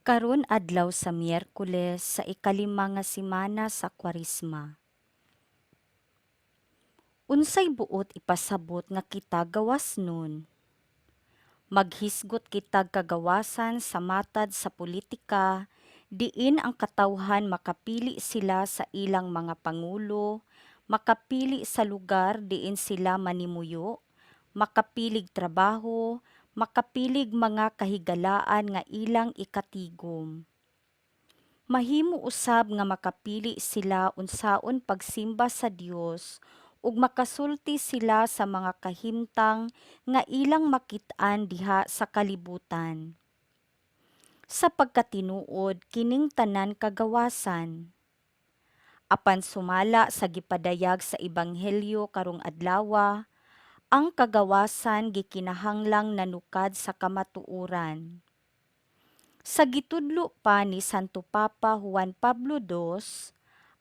Karon adlaw sa Miyerkules sa ikalima nga semana sa Kwaresma. Unsay buot ipasabot nga kita gawasnon? Maghisgot kitag kagawasan sa matad sa politika, diin ang katawhan makapili sila sa ilang mga pangulo, makapili sa lugar diin sila manimuyo, makapilig trabaho, makapilig mga kahigalaan nga ilang ikatigom. Mahimo usab nga makapili sila unsaon pagsimba sa Dios ug makasulti sila sa mga kahimtang nga ilang makit-an diha sa kalibutan. Sa pagkatinuod, kining tanan kagawasan. Apan sumala sa gipadayag sa Ebanghelyo karong adlawa, ang kagawasan gikinahanglang nanukad sa kamatuoran. Sa gitudlo pa ni Santo Papa Juan Pablo II,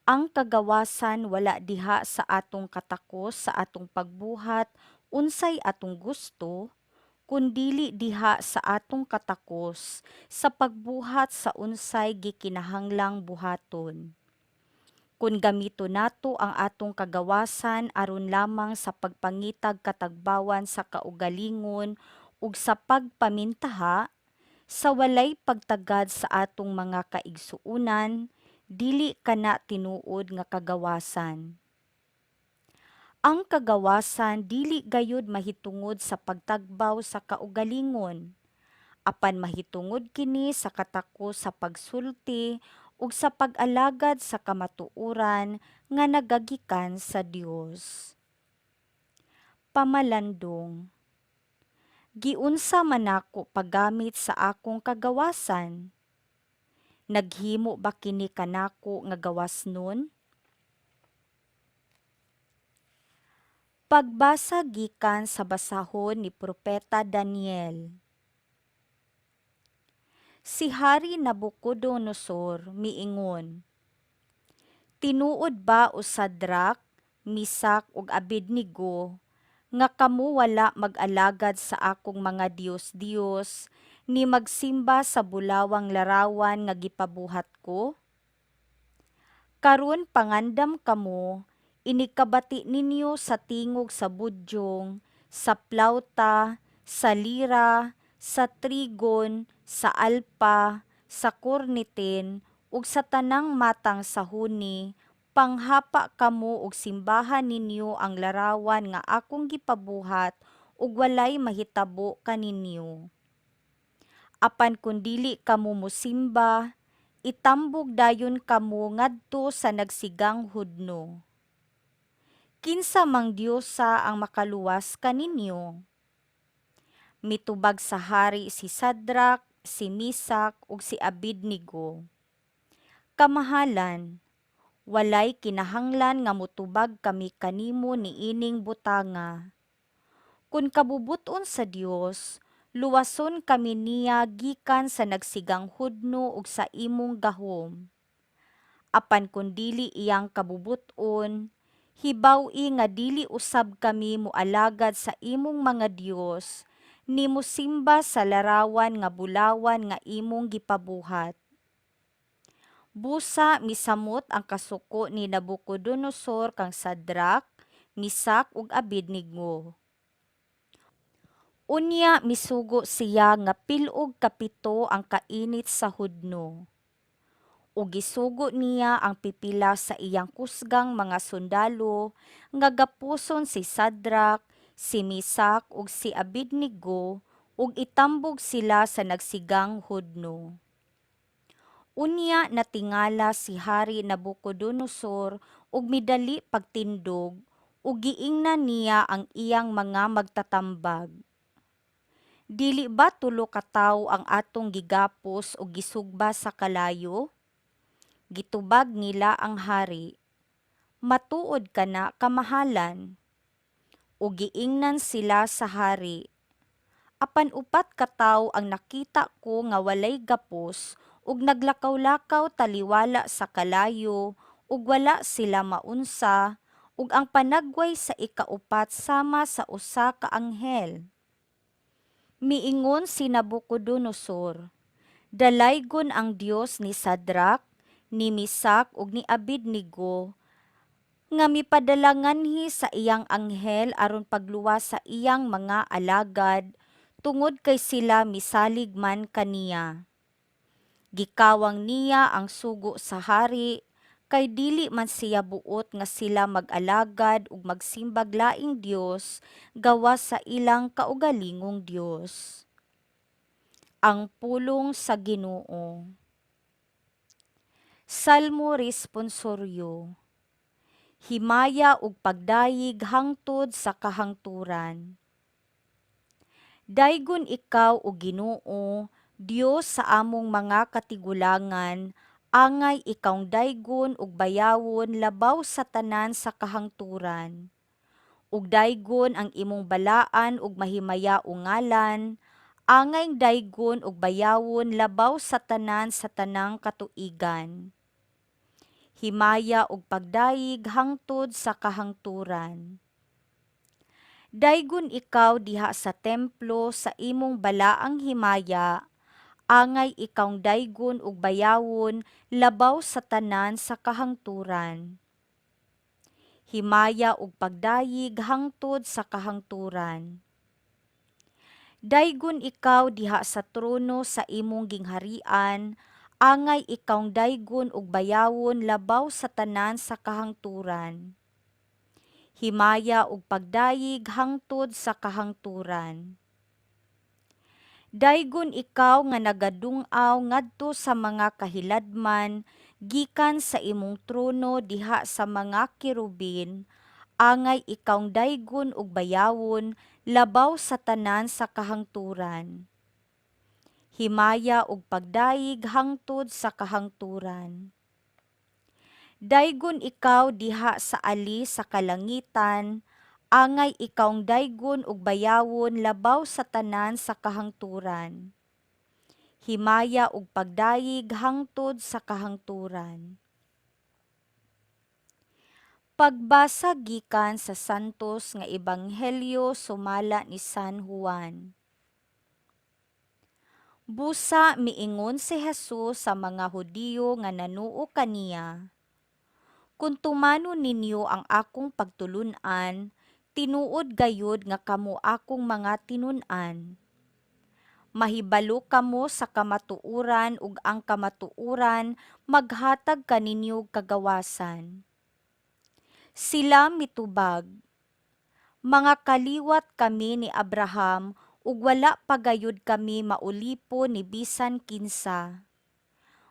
ang kagawasan wala diha sa atong katakos sa atong pagbuhat unsay atong gusto, kundili diha sa atong katakos sa pagbuhat sa unsay gikinahanglang buhaton. Kun gamiton nato ang atong kagawasan aron lamang sa pagpangitag katagbawan sa kaugalingon ug sa pagpamintaha, sa walay pagtagad sa atong mga kaigsuonan, dili kana tinuod nga kagawasan. Ang kagawasan dili gayud mahitungod sa pagtagbaw sa kaugalingon, apan mahitungod kini sa katakos sa pagsulti ug sa pag-alagad sa kamatuoran nga nagagikan sa Dios. Pamalandong. Giunsa man nako paggamit sa akong kagawasan? Naghimo ba kini kanako nga gawasnon? Pagbasa gikan sa basahon ni Propeta Daniel. Si Hari Nabucodonosor miingon, "Tinuod ba, o Sadrak, Misak ug Abednego, nga kamo wala mag-alagad sa akong mga dios-dios ni magsimba sa bulawang larawan nga gipabuhat ko? Karon pangandam kamo, inikabati ninyo sa tingog sa budyong, sa plawta, sa lira, sa trigon, sa alpa, sa kornitin, ug sa tanang matang sa huni, panghapa kamo ug simbaha ninyo ang larawan nga akong gipabuhat ug walay mahitabo kaninyo. Apan kun dili kamo mosimba, itambog dayon kamo ngadto sa nagsigang hudno. Kinsa mang diosa ang makaluwas kaninyo?" Mitubag sa hari si Sadrak, si Misak ug si Abednego, "Kamahalan, walay kinahanglan nga motubag kami kanimo niining butanga. Kun kabubut-on sa Dios, luwason kami niya gikan sa nagsigang hudno ug sa imong gahom. Apan kun dili iyang kabubut-on, hibaw-i nga dili usab kami moalagad sa imong mga dios ni mosimba sa larawan nga bulawan nga imong gipabuhat." Busa misamot ang kasuko ni Nabucodonosor kang Sadrak, Misak ug Abednego. Unya misugo siya nga pil-og kapito ang kainit sa hudno. Ug gisugo niya ang pipila sa iyang kusgang mga sundalo nga gapuson si Sadrak, si Misak ug si Abednego ug itambog sila sa nagsigang hudno. Unya natingala si Hari Nabucodonosor ug midali pagtindog ug giingnan niya ang iyang mga magtatambag, "Dili ba tulo ka tawo ang atong gigapos ug gisugba sa kalayo?" Gitubag nila ang hari, "Matuod kana, kamahalan." Ug giingnan sila sa hari, "Apan upat ka tawo ang nakita ko nga walay gapos ug naglakaw-lakaw taliwala sa kalayo ug wala sila maunsa, ug ang panagway sa ikaupat sama sa usa ka anghel." Miingon si Nabucodonosor, Dalaygon ang Dios ni Sadrak, ni Misak ug ni Abednego nga mipadala nganhi sa iyang anghel aron pagluwas sa iyang mga alagad tungod kay sila misalig man kaniya. Gikawang niya ang sugo sa hari kay dili man siya buot nga sila mag-alagad ug magsimbag laing dios gawas sa ilang kaugalingong Dios. Ang pulong sa Ginoo. Salmo responsoryo. Himaya ug pagdayeg hangtod sa kahangturan. Daygon ikaw, o Ginoo, Dios sa among mga katigulangan, angay ikawng daygon ug bayawon labaw sa tanan sa kahangturan. Ug daygon ang imong balaan ug mahimayaong ngalan, angay daygon ug bayawon labaw sa tanan sa tanang katuigan. Himaya ug pagdayeg hangtod sa kahangturan. Daygon ikaw diha sa templo sa imong balaang himaya, angay ikawng daygon ug bayawon labaw sa tanan sa kahangturan. Himaya ug pagdayeg hangtod sa kahangturan. Daygon ikaw diha sa trono sa imong gingharian, angay ikawng daygon ug bayawon labaw sa tanan sa kahangturan. Himaya ug pagdayeg hangtod sa kahangturan. Daygon ikaw nga nagadung-aw ngadto sa mga kahiladman gikan sa imong trono diha sa mga kerubin, angay ikawng daygon ug bayawon labaw sa tanan sa kahangturan. Himaya ug pagdayeg hangtod sa kahangturan. Daygon ikaw diha sa ali sa kalangitan, angay ikawng daygon ug bayawon labaw sa tanan sa kahangturan. Himaya ug pagdayeg hangtod sa kahangturan. Pagbasa gikan sa Santos nga Ebanghelyo sumala ni San Juan. Busa miingon si Jesus sa mga Hudiyo nga nanuo kaniya, "Kun tumanon ninyo ang akong pagtulun-an, tinuod gayud nga kamo akong mga tinun-an. Mahibalo kamo sa kamatuoran ug ang kamatuoran maghatag kaninyo kagawasan." Sila mitubag, "Mga kaliwat kami ni Abraham ug wala pa gayud kami maulipon ni bisan kinsa.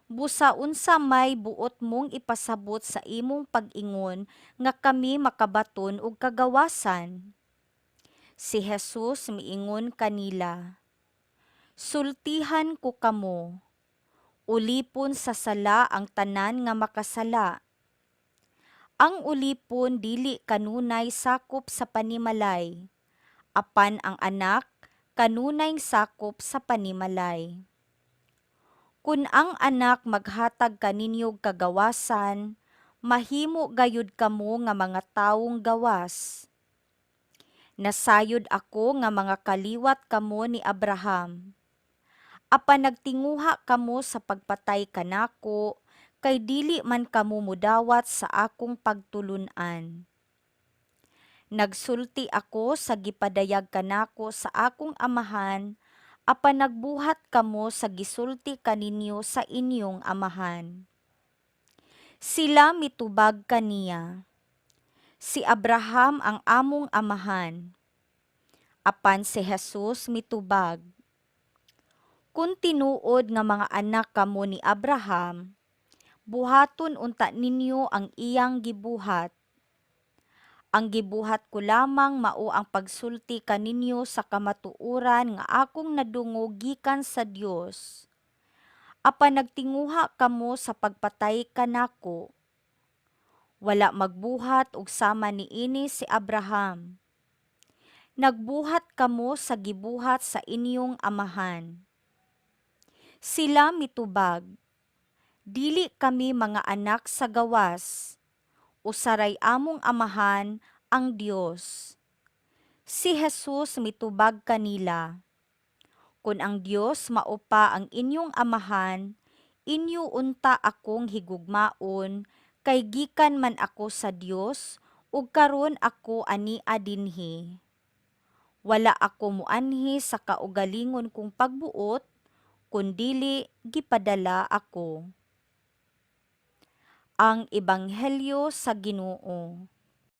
Busa unsa may buot mong ipasabot sa imong pag-ingon nga kami makabaton og kagawasan?" Si Jesus miingon kanila, "Sultihan ko kamo, ulipon sa sala ang tanan nga makasala. Ang ulipon dili kanunay sakop sa panimalay, apan ang anak kanunay sakop sa panimalay. Kun ang Anak maghatag kaninyog kagawasan, mahimo gayud kamo nga mga tawong gawas. Nasayod ako nga mga kaliwat kamo ni Abraham. Apan nagtinguha kamo sa pagpatay kanako, kay dili man kamo modawat sa akong pagtulun-an. Nagsulti ako sa gipadayag kanako sa akong Amahan, apan nagbuhat kamo sa gisulti kaninyo sa inyong amahan." Sila mitubag kaniya, "Si Abraham ang among amahan." Apan si Jesus mitubag, "Kun tinuod nga mga anak kamo ni Abraham, buhaton unta ninyo ang iyang gibuhat. Ang gibuhat ko lamang mao ang pagsulti kaninyo sa kamatuoran nga akong nadungog gikan sa Dios. Apan nagtinguha kamo sa pagpatay kanako. Wala magbuhat og sama niini si Abraham. Nagbuhat kamo sa gibuhat sa inyong amahan." Sila mitubag, "Dili kami mga anak sa gawas. Usa ray among amahan, ang Dios." Si Jesus mitubag kanila, Kun ang Dios mao pa ang inyong amahan, inyo unta akong higugmaon kay gikan man ako sa Dios ug karon ako ania dinhi. Wala ako moanhi sa kaugalingon kong pagbuot, kundili gipadala ako. Ang Ebanghelyo sa Ginoo.